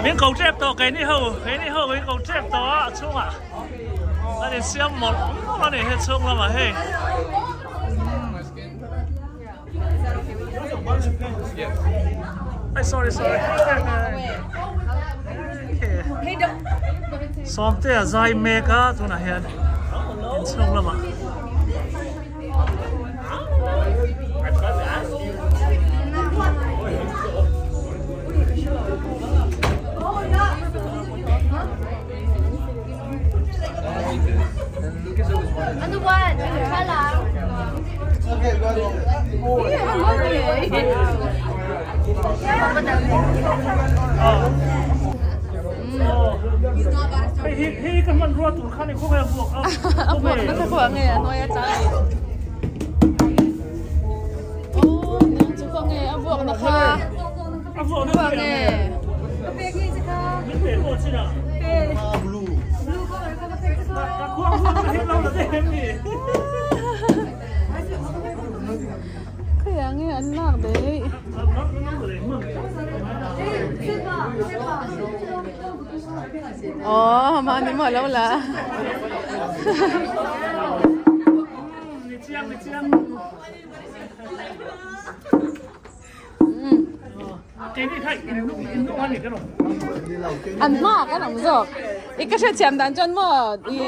Min ko trep tawh keini ho keini ho min ko trep tawh a a chhungah an insiam mawlh mawlh a ni he chhung lamah hei. Ai sorry sorry Sawmte a zai mek a tunah hian inchhung lamah. Hei hi hei ka hmanrua tur kha ni khaw nge a vuak a A vuak nasa khaw nge a hnuai a chang ni. Aw nang chu khaw nge a vuak na kha. A vuak na khaw nge. Ka pek nge che kha. Min pe pawh chin a. Pe. Blue. Blue color kha ka pek che kha. Ka khuang vuak na hian lo la te em ni. Khawiah nge an lak daih. Aw mahni maw lo la. An hma kan awm zawk. I ka hriatthiam dan chuan maw i.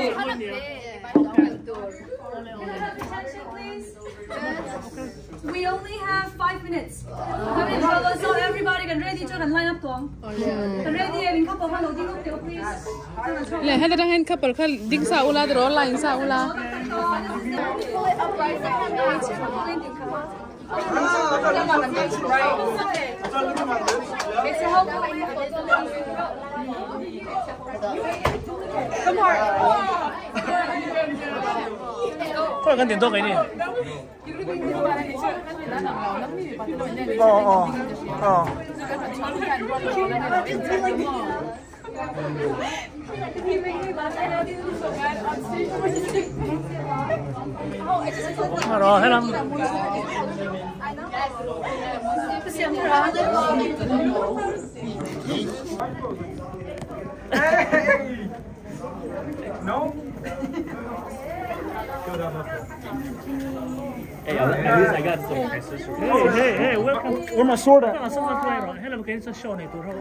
We only have 5 minutes. So everybody can ready chuan an line up tawh ang. Kan ready em in couple kha lo ding up teh u please. Le heta tang hian couple kha ding sa ula tiraw line sa ula. Khawi kan din tawk ei ni. Aw aw aw. Rồi hết lắm. No? Hey, at least I got some accessories. Hey, hey, hey, welcome. Where my sword at? Hello, cái show này tụi nó.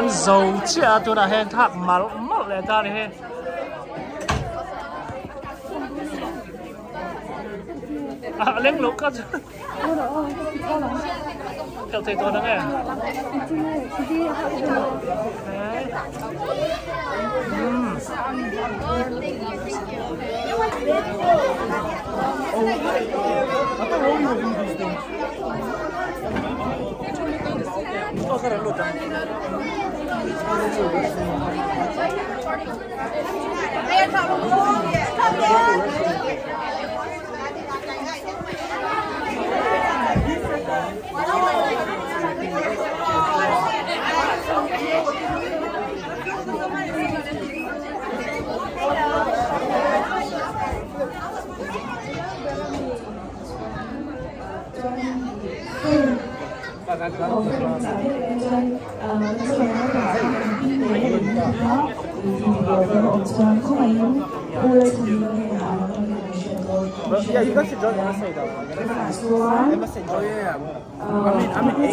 Zo chiah a tunah hian thak malh malh leh ta a ni hi. A leng loh ka chu kal thei tawh ang e. Yeah, you guys should join MSA though. MSA join. Oh yeah. I mean, I'm in A.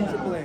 Triple A.